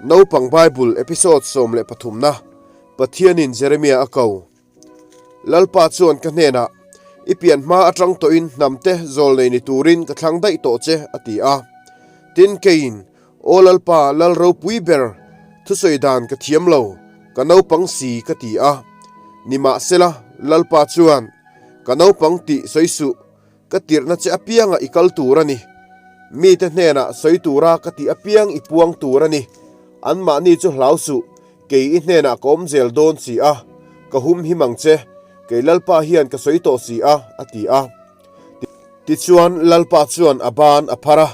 Naupang Bible episode 13 na Pathianin Jeremia a ko. Lalpa chuan ka hnenah, I pian hma atang tawhin hnamte zawlnei ni turin ka thlang daih tawh che, a ti a. Tin, keiin, Aw Lalpa, Lal ropui ber, thusawi dan ka thiam lo, ka naupang si ka ti a. Nimahsela, Lalpa chuan, Ka naupang tih sawi suh, ka tirhna che apiangah i kal tur a ni. Mite hnenah sawi tura ka tih apiang i puang tur a ni. Anmahni chu hlau suh, kei i hnenah ka awm zel dawn si a, ka hum him ang che, kei Lalpa hian ka sawi tawh si a, a ti a. Tichuan, Lalpa chuan a ban a phar a,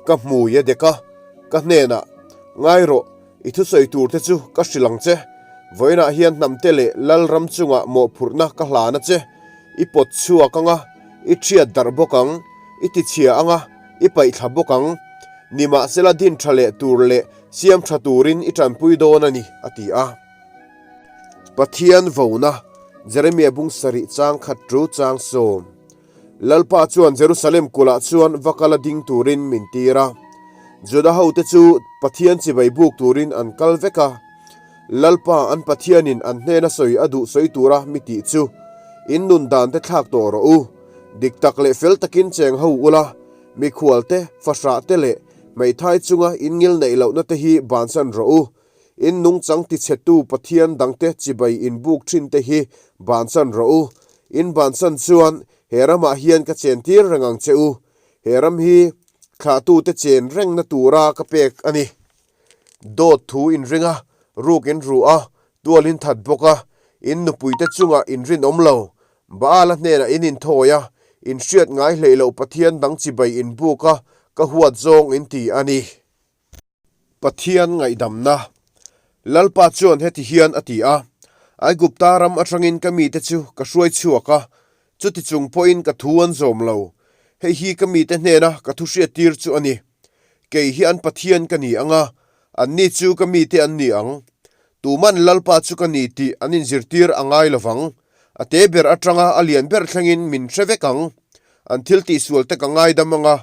ka hmui a dek a, ka hnenah, Ngai rawh, i thusawi turte chu ka hrilh ang che. Vawiinah hian hnamte leh lal ram chungah mawhphurhna ka hlan a che. I pawt chhuak ang a, i thiat darh bawk ang, i tichhia ang a, i paihthla bawk ang. Nimahsela din tha leh tur leh siam tha turin i tanpui dawn a ni, a ti a. Pathian vona, Jeremia bung sarih chang khat tu chang sawm. Lalpa chuan Jerusalem kulh ah chuan va kal a ding turin min tir a. Juda hote chu Pathian chibai buk turin an kal vek a. Lalpa an Pathianin an hnena sawi a duh sawi tura mi tih chu, In nun dan te thlak tawh rawh u. Dik tak leh fel takin cheng ho ula, mikhual te, fahrah te leh hmeithai chunga in ngil neih lohna te hi bansan rawh u. In nungchang tichhetu Pathian dangte chibai in buk thin te hi bansan rawh u. In bansan chuan he ramah hian ka chen tir reng ang che u. He ram hi thlahtute chen rengna tura ka pek a ni. Dawt thu in ring a, ruk in ru a, tual in that bawk a, in nupuite chungah in rinawm lo. Baala hnenah in inthawi a, in hriat ngai hleih loh Pathian dang chibai in buk a, ka huat zawng in ti a ni. Pathian ngaihdamna. Lalpa chuan heti hian a ti a, Aigupta ram atangin ka mite chu ka hruai chhuak a, chuti chung pawhin ka thu an zawm lo. Hei hi ka mite hnena ka thu hriattir chu a ni. Kei hi an Pathian ka ni ang a, anni chu ka mite an ni ang. Tuman Lalpa chu ka ni tih an inzirtir a ngai lo vang. A te ber atanga a lian ber thlengin min hre vek ang. An thil tihsualte ka ngaidam ang a,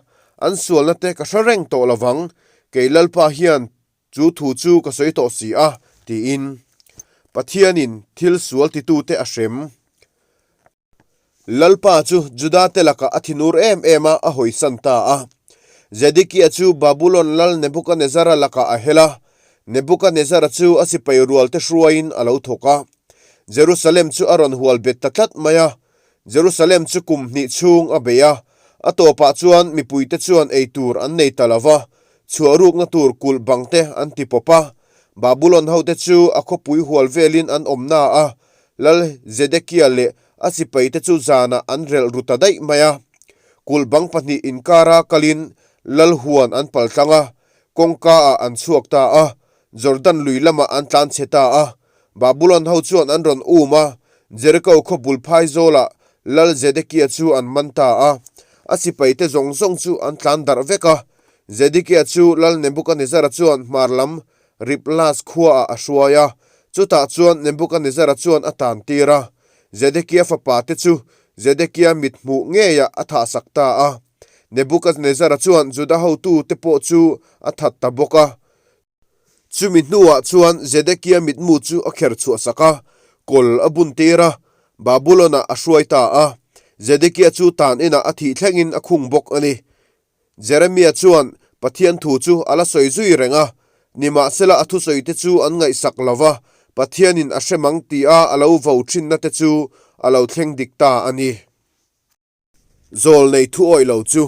an sualna te ka hre reng tawh lo vang. Kei Lalpa hian chu thu chu ka sawi tawh si a, tiin Pathianin thil sual titute a hrem. Lalpa chu Judate lakah a thinur em em a, a hawisan ta a. Zedekia chu Babulon lal Nebukanezzara lakah a hel a, Nebukanezzara chu a sipai rualte hruaiin a lo thawk a. Jerusalem chu a rawn hual bet ta tlat mai a, Jerusalem chu kum hnih chhung a bei a, a tawpah chuan mipuite chuan ei tur an nei ta lo va, chhuah rukna tur kulh bangte an ti pawp a. Babulon hote chu a khawpui hual velin an awm na a, Lal Zedekia leh a sipaite chu zanah an relh ru ta daih mai a. Kulh bang pahnih inkara kalin Lal huan an paltlang a, kawngkaah an chhuak ta a, Jordan lui lamah an tlan chhe ta a. Babulon ho chuan an rawn um a, Jeriko khaw bul phai zawlah Lal Zedekia chu an man ta a. A sipaite zawng zawng chu an tlan darh vek a. Zedekia chu Lal Nebukanezzara chuan hmar lam Riblas khuaah a hruai a, chutah chuan Nebukanezzara chuan a tan tir a. Zedekia fapate chu Zedekia mit hmuh ngeiah a thahsak ta a. Nebukanezzara chuan Juda hotute pawh chu a that ta bawk a. Chumi hnuah chuan Zedekia mitmu chu a kher chhuahsak a, kawl a bun tir a, Babulon-ah a hruai ta a. Zedekia chu tan inah a thih thlengin a khung bawk a ni. Jeremia chuan Pathian thu chu a la sawi zui reng a, nimahsela a thusawite chu an ngaihsak lo va, Pathianin a hre mang tia a lo vo thinna te chu a lo thleng dik ta a ni. Zawl nei thu awih lo chu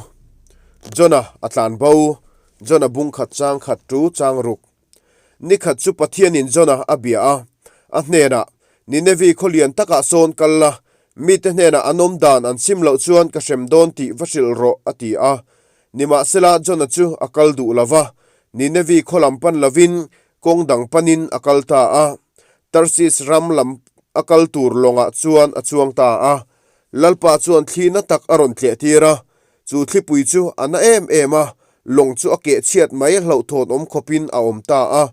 Jona a tlan bo, Jona bung khat chang khat tu chang ruk. Ni khat chu Pathianin Jona a bia a, a hnenah, Ninevi khaw lian takah sawn kal la, mite hnenah an awm dan an sim loh chuan ka hrem dawn tih va hrilh rawh, a ti a. Nimahsela Jona chu a kal duh lo va, Ninevi khaw lam pan lovin kawng dang panin a kal ta a. Tarsis ram lam a kal tur lawngah chuan a chuang ta a. Lalpa chuan thli na tak a rawn tleh tir a, chu thlipui chu a na em em a, lawng chu a keh chhiat mai hlauhthawn awm khawpin a awm ta a.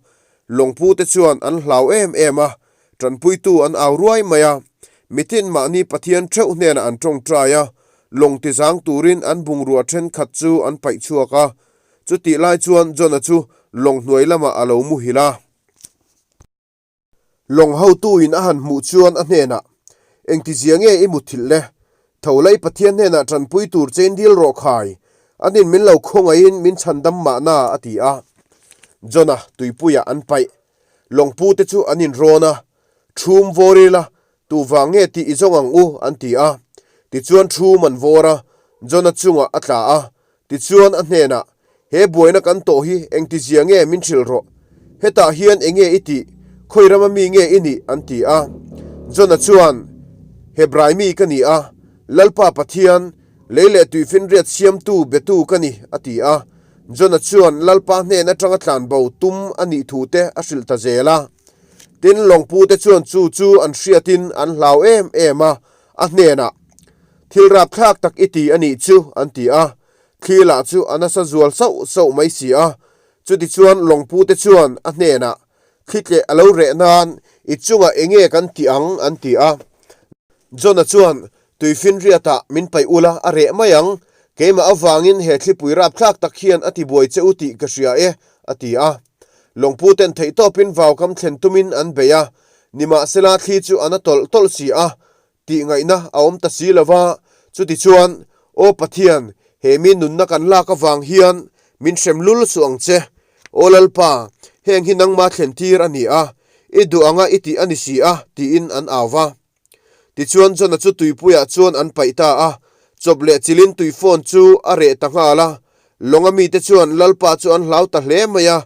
Lawngpute chuan an hlau em em a, tanpuitu an au ruai mai a. Mitin mahni Pathian theuh hnenah an tawngtai a, lawng tizang turin an bungrua thenkhat chu an paih chhuak a. Chutih lai chuan Jona chu lawng hnuai lamah a lo muhil a. Lawng hotuin a han hmuh chuan a hnenah, Engtizia nge i mutthilh le? Tho lei Pathian hnenah tanpui tur chein dil rawh khai, anin min lo khawngaihin min chhandam mahna, a ti a. Jona tuipuiah an paih. Lawngpute chu an inrawn a, Thum vawr ila, tu vang nge tih i zawng ang u, an ti a. Tichuan thum an vawr a, Jona chungah a tla a, Tichuan a hnenah, He buaina kan tawh hi engtizia nge min hrilh rawh? Hetah hian enge i tih? Khawi rama mi nge i nih? an ti a. Jona chuan, Hebrai mi ka ni a, Lalpa Pathian, lei leh tuifinriat siamtu betu ka ni, a ti a. Jona chuan Lalpa hnen atanga tlanbo tum a nih thu te a hrilh ta zel a. Tin, lawngpute chuan chu chu an hriatin an hlau em em a, a hnenah, Thil rapthlak tak i ti a nih chu, an ti a. Thli lah chu a nasa zual sauh sauh mai si a. Chutichuan lawngpute chuan a hnenah, Thli tleh a lo reh nan i chungah eng nge kan ti ang? an ti a. Jona chuan, Tuifinriatah min paih ula a reh mai ang. Keimah avangin he thlipui rapthlak tak hian a tibuai che u tih ka hria e, a ti a. Lawngputen theihtawpin vaukam thlen tumin an bei a. Nimahsela thli chu a na tawlh tawlh si a. Tih ngaihna a awm ta si lo va, chutichuan, Aw Pathian, he mi nunna kan lak avang hian min hrem lul suh ang che. Aw Lalpa, heng hi nangma thlen tir a ni a, i duh anga i tih a ni si a, tiin an au va. Tichuan Jona chu tuipuiah chuan an paih ta a, chawp leh chilin tuifawn chu a reh ta nghal a. Lawnga mite chuan Lalpa chu an hlau ta hle mai a,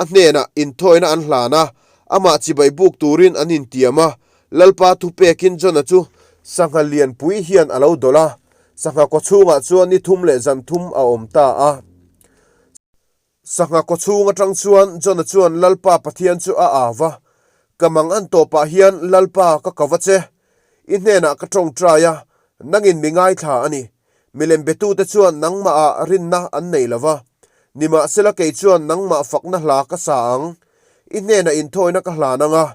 a hnenah inthawina an hlan a, amah chibai buk turin an intiam a, Lalpa thu pekin Jona chu sangha lianpui hian a lo dawlh a, sangha kawchhungah chuan ni thum leh zan thum a awm ta a. Sangha kawchhung atang chuan Jona chuan Lalpa Pathian chu a au va, Ka mang an tawpah hian Lalpa ka ko va che. I hnenah ka tawngtai a, nangin mi ngaithla a ni. Milem betute chuan nangmahah rinna an nei lo va, nimahsela kei chuan nangmah fakna hla ka sa ang. I hnenah inthawina ka hlan ang a,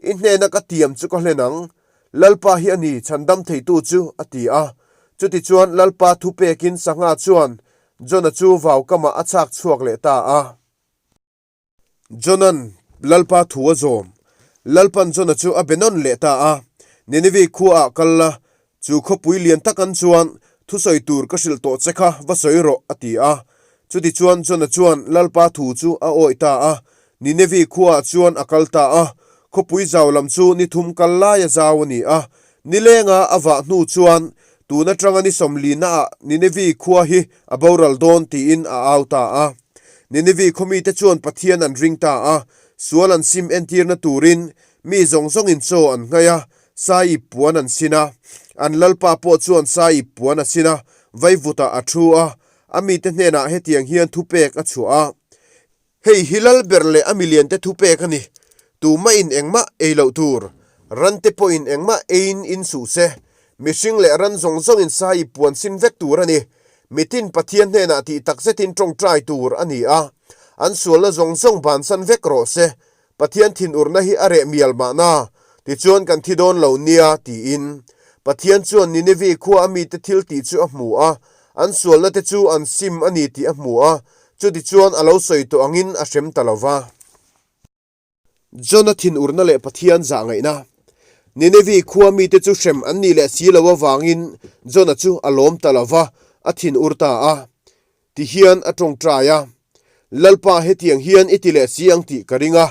i hnena ka tiam chu ka hlen ang. Lalpa hi a ni, chhandam theitu chu, a ti a. Chutichuan Lalpa thupekin sangha chuan Jona chu vaukamah a chhak chhuak leh ta a. Jona'n Lalpa thu a zawm. Lalpa'n Jona chu a be nawn leh ta a, Ninevi khuaah kal la, chu khawpui lian tak an chuan thusawi tur ka hrilh tawh che kha va sawi rawh, a ti a. Chutichuan Jona chuan Lalpa thu chu a awih ta a, Ninevi khuaah chuan a kal ta a. Khawpui zau lam chu ni thum kal laia zau a ni a. Nilenga a vah hnu chuan tun atanga ni sawmlinaah Ninevi khua hi a boral dawn tiin a au ta a. Ninevi khawmite chuan Pathian an ring ta a, sual an sim entirna turin mi zawng zawngin chaw an nghaih a, saip puan an sin a. An lalpa pawh chuan saip puan a sin a, vaivutah a thu a, a mite hnenah hetiang hian thupek a chhuah a. Hei hi lal ber leh a miliante thupek a ni. Tumahin engmah ei loh tur. Rante pawhin engmah eiin in suh se. Mihring leh ran zawng zawngin saip puan sin vek tur a ni. Mitin Pathian hnenah tih takzetin tawngtai tur a ni a. An sualna zawng zawng bansan vek rawh se. Pathian thinurna hi a reh mial mahna, tichuan kan thi dawn lo nia, tiin. Pathian chuan Ninevi khua a mite thil tih chu a hmu a, an sualna te chu an sim a ni tih a hmu a, chutichuan a lo sawi tawh angin a hrem ta lo va. Jona thinurna leh Pathian zah ngaihna. Ninevi khua mite chu hrem an nih leh si lo avangin Jona chu a lawm ta lo va, a thinur ta a. Ti hian a tawngtai a, Lalpa hetiang hian i ti leh si ang tih ka ring a,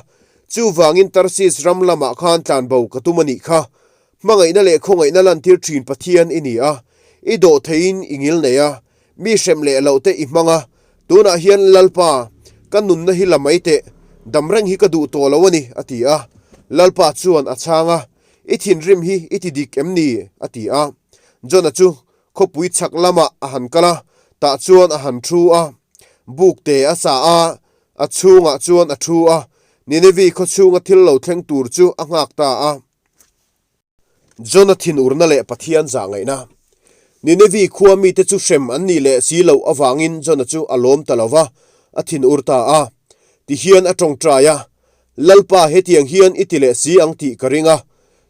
chuvangin Tarsis ram lamah khan tlanbo ka tum a nih kha. Hmangaihna leh khawngaihna lantir thin Pathian i ni a, i dawh theiin i ngil nei a, mi hrem leh loh te i hmang a, tunah hian Lalpa, ka nunna hi la mai teh, dam reng hi ka duh tawh lo a ni, a ti a. Lalpa chuan a chhang a, I thinrim hi i ti dik em ni? a ti a. Jona chu Khawpui chhak lamah a han kal a, tah chuan a han thu a. Buk te a sa a, a chhungah chuan a thu a. Ninevi khaw chhunga thil lo thleng tur chu a nghak ta a. Jona thinurna leh Pathian zah ngaihna. Ninevi khua mite chu hrem an nih leh si loh avangin Jona chu a lawm ta lo va, a thinur ta a. Tihian a tawngtai a, Lalpa hetiang hian i ti leh si ang tih ka ring a,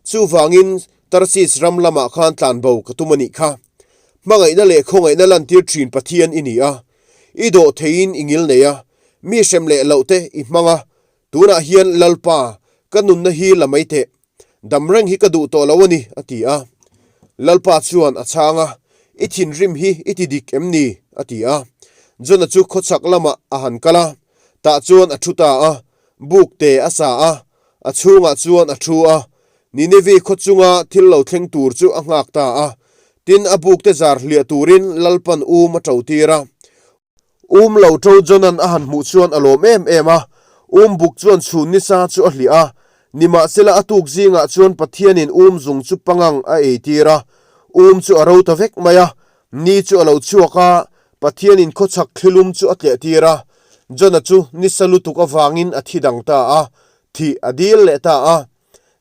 chuvangin Tarsis ram lamah khan tlanbo ka tum a nih kha. Hmangaihna leh khawngaihna lantir thin Pathian i ni a. I dawh theiin i ngil nei a, mi hrem leh loh te i hmang a, tunah hian Lalpa, ka nunna hi la mai teh. Dam reng hi ka duh tawh lo a ni, a ti a. Lalpa chuan a chhang a, I thinrim hi i ti dik em ni? a ti a. Jona chu khawchhak lamah a han kal a, tah chuan a thu ta a, buk te a sa a, a chhungah chuan a thu a. Ninevi khaw chunga thil lo thleng tur chu a nghak ta a. Tin, a buk te zar hliah turin Lalpan um a to tir a. Um lo to Jonan a han hmuh chuan a lawm em em a. Um buk chuan chhun nisa chu a hliah a. Nimahsela a tuk zingah chuan Pathianin um zung chu pangang a ei tir a. Um chu a ro ta vek mai a. Ni chu a lo chhuak a, Pathianin khawchhak thlilum chu a tleh tir a. Jona chu nisa lutuk avangin a thi dang ta a, thih a dil leh ta a.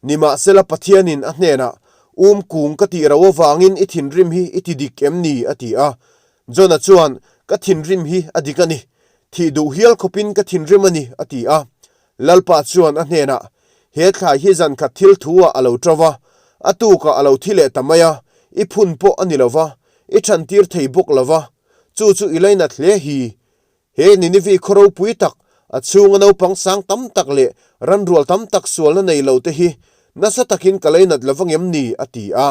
Nimahsela Pathianin a hnenah, Um kung ka tih ro avangin i thinrim hi i ti dik em ni? a ti a. Jona chuan, Ka thinrim hi a dik a ni. Thih duh hial khawpin ka thinrim a ni, a ti a. Lalpa chuan a hnenah, He thlai hi zan khat thil thu-ah a lo ṭo va, a tukah a lo thi leh ta mai a, i phun pawh a ni lo va, i ṭhantir thei bawk lo va, chu chu i lainat hle hi. He Ninive khaw ropui tak, a chhunga naupang sang tam tak leh ranrual tam tak sualna nei lo te hi nasa takin ka leinat lo vang em ni? a ti a.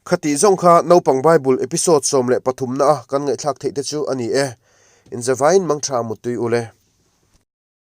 Khatih zawng kha naupang Bible episode 13 na a kan ngaihthlak theih te chu a ni e. Inzavain mangtha muttui ule.